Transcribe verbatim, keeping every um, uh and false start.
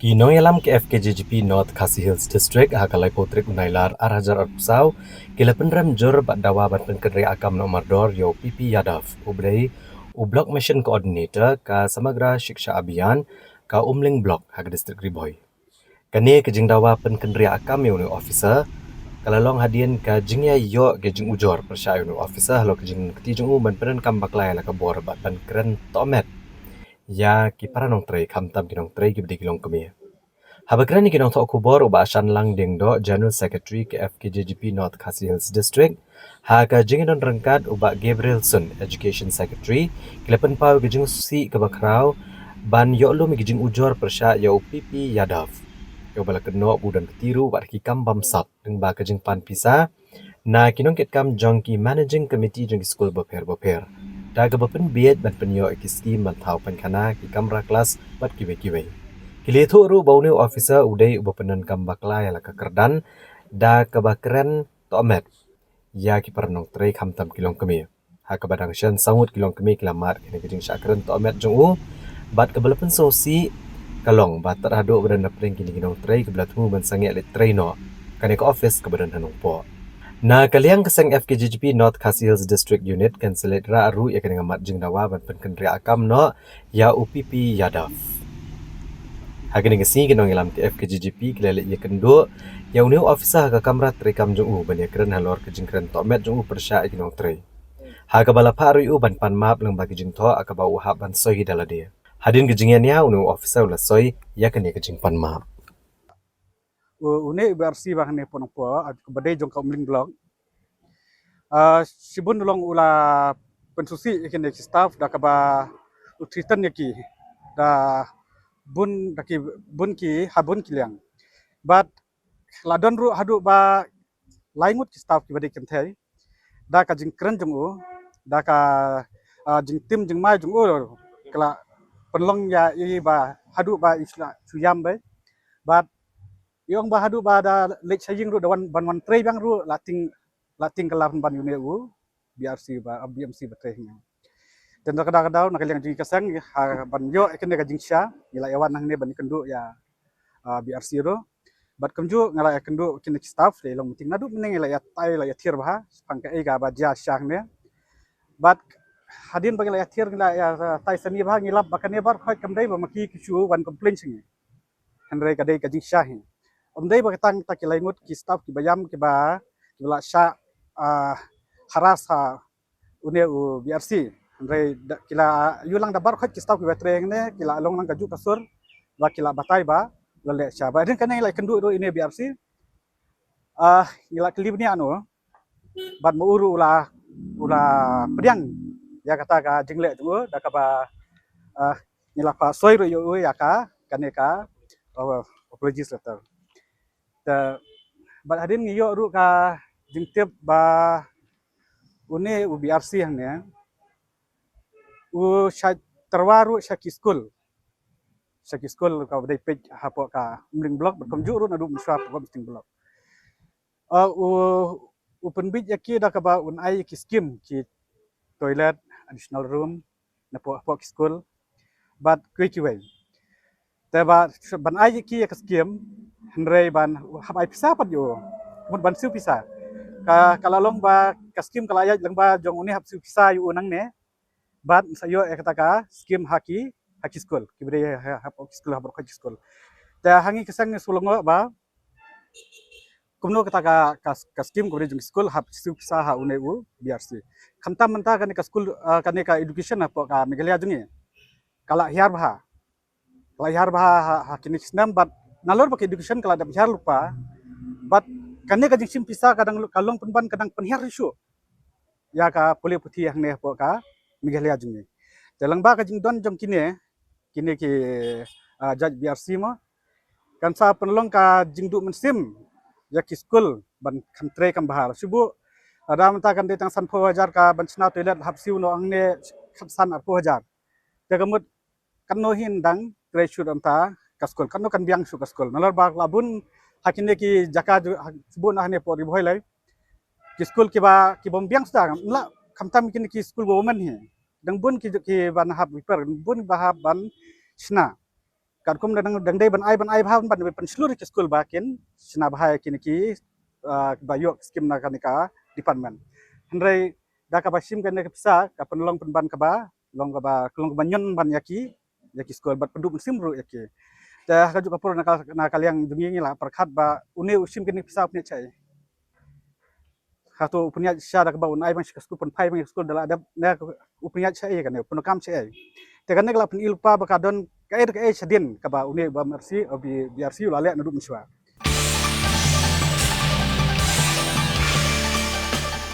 Ki nongïalam ka F K J G P North Khasi Hills District ha ka laiphew tarik u Nailar ar hajar arphew saw ki la pynrem jur bad dawa ban pynkynriah kam noh mardor ïa u P P Yadav, u ba dei u Block Mission Coordinator ka Samagra Shiksha Abhiyan ka Umling Block ha ka District Ri Bhoi. Kane ka jingdawa pynkynriah kam ïa une u officer ka la long hadien ka jingïaïoh ka jingujor pyrshah ïa une u officer halor ka jingkti jong u ban pyndonkam bakla ïa la ka bor bad ban kren tohmet ïa ki para nongtrei, khamtam ki nongtrei kiba dei ki longkmie. Haba kren ïa ki nongthoh khubor, u Bah Shanlang Diengdoh, General Secretary ka F K J G P North Khasi Hills District, ha ka jingïadon ryngkat u Bah Gabriel Sun, Education Secretary, ki la pynpaw ïa ka jingsngewsih kaba khraw ban ïoh lum ïa ka jingujor pyrshah ïa u P P Yadav, ïa uba la kynnoh ba u don kti ruh wat ha ki kam bamsap lyngba ka jingpan pisa na ki nongkitkam jong ki Managing Committee jong ki skul bapher bapher, da kaba pynbiej ban pynïoh ïa ki skim ban thaw painkhana, ki kamra klas bad kiwei kiwei. Ki la ïathuh ruh ba une u officer u dei uba pyndonkam bakla ïa la ka kyrdan da kaba kren tohmet ïa ki para nongtrei, khamtam ki longkmie, ha kaba dang shen saw ngut ki longkmie ki la mad ïa kane ka jingshah kren tohmet jong u. Bad kaba la pynsngewsih ka long ba tad haduh ba don napdeng kine ki nongtrei kiba la thmu ban sangeh leit trei noh kane ka office kaba don ha Nongpoh. Na ka liang ka seng F K J G P North Khasi Hills District Unit kan sa leit rah ruh ïa kane ka mat jingdawa ban pynkynriah kam noh ïa u P P Yadav. Ha kane ka sngi ki nongïalam ka F K J G P ki la leit ïakynduh ïa une u officer ha ka kamra treikam jong u ban ïakren halor ka jingkren tohmet jong u pyrshah ïa ki nongtrei, ha kaba la phah ruh ïa u ban pan map lyngba ka jingthoh ha kaba u hap ban soi da lade. Hadien ka jingïania, une u officer u la soi ïa kane ka jingpan map. U, une u B R C ba hangne hapoh Nongpoh, ah, kaba dei jong ka Umling Block. Ah, shibun u long u la pynsngewsih ïa kine ki staff da kaba u threaten ïa ki da bun, da ki bun ki, ha bun ki liang. Bad la don ruh haduh ba lai ngut ki staff kiba dei kynthei, da ka jingkren jong u, da ka, ah, jingtim jingmai jong u, ka la pynlong ïa i ba haduh ba i shu la shu ïam beit. Bad i ong ba haduh ba da leit sha ïing ruh, da wan, ban wan trei biang ruh, la tieng, la tieng kylla pynban ïa une u B R C ba, B M C ba trei hangne. Te na ka daw ka daw, na ka liang jong ngi ka seng, ha ban ïoh ïa kane ka jingshisha, ngi la ïa wan hangne ban ïakynduh ïa, ah, B R C ruh. Bad kumjuh ngi la ïakynduh kine ki staff, la ïa long meeting naduh mynne, ngi la ïatai, la ïathiar bha shaphang kaei kaba jia shisha hangne. Bad hadien ba ngi la ïathiar, ngi la ïatai sani bha, ngi lap ba kane baroh khoit kam dei ba ma ki ki shu wan complain sha ngi. Hynrei ka dei ka jingshisha hi. Ym dei ba ka tang kata ki lai ngut ki staff kiba ïam, kiba, kiba la shah, ah, harass ha une u B R C. Hynrei da, ki la ïoh lang da baroh khoit ki staff kiba trei hangne, ki la long lang kajuh ka sur ba ki la batai ba la leh shisha. Bad hadien kane ngi la ïakynduh ruh ïa une u B R C. Ah, ngi la kylli bniah noh. Bad ma u ruh u la, u la pdiang ïa kata ka jingleh jong u, da kaba, ah, ngi la phah soi ruh ïa u ïa ka, kane ka, oh, apologies letter. Te bad hadien ngi ïoh ruh ka jingtip ba une u B R C hangne u shait tyrwa ruh sha ki skul. Sha ki skul kaba dei peit hapoh ka Umling Block, bad kumjuh ruh naduh mynshuwa hapoh ka Umling Block. Ah, u, u pynbiej ïa ki da kaba un ai ki skim, ki toilet, additional room, na hapoh, hapoh ki skul, bad kiwei kiwei. Te ba, ban ai ïa ki ïa ka skim, hynrei ban hap ai pisa pat ïa u, mut ban siew pisa. Ka, ka la long ba ka skim ka la ïaid lyngba jong une hap siew pisa ïa u nangne, bad sa ïoh ïa kata ka skim ha ki, ha ki skul, kiba dei ha, ha, ha ki skul, ha baroh ki skul. Te ha ngi ka seng ngi shu lyngngoh ba kumno kata ka, ka, ka skim kaba dei jong ki skul hap siew pisa ha une u B R C. Khamtam mynta kane ka skul, ah, kane ka education hapoh ka Meghalaya jong ngi ka la hiar bha. Ka la hiar bha ha, ha kine ki snem, bad nalor ba ka education ka la dep hiar lypa, bad kane ka jingshim pisa ka dang, ka long pynban ka dang pynhiar shuh ïa ka pule puthi hangne hapoh ka Meghalaya jong ngi. Te lyngba ka jingdon jong kine, kine ki, ah, jait B R C mo, kan sa pynlong ka jingduh mynsiem ïa ki skul ban kham trei kham bha. Shu buh lada mynta kan dei tang sanphew hajar ka ban shna toilet, hap siew noh hangne khatsan arphew hajar. Te ka mut katno hin dang trei shuh mynta ka skul, katno kan biang shuh ka skul. Nalor ba la bun ha kine ki jaka ju-, ha, bun hangne hapoh Ri Bhoi Lai ki skul kiba, ki bym biang shuh, la khamtam kine ki skul government hi. Dang bun ki, ki ban hap wiper, bun ba hap ban shna. Katkum dang dang dei ban ai ban ai bha ban pynshlur ïa ki skul ba kin shna bha ïa kine ki, ah, ba ïoh skim na kane ka department. Hynrei da kaba shim kane ka pisa ka pynlong pynban kaba long kaba long kaba ñion ban ïa ki ïa ki skul bad pynduh mynsiem ruh ïa ki. Te ha kajuh ka por na ka na ka liang jong ngi ngi la pyrkhat ba une u shim kine ki pisa u pynïaid shaei. Hato u pynïaid sha da kaba un ai bang sha ka skul, pynphai bang sha ka skul da la dep ne u pynïaid shaei kane, u pyndonkam shaei. Te kane ka la pyni lypa ba ka don kaei kaei shadien kaba une u BRC, u B-, BRC u la leh naduh mynshuwa.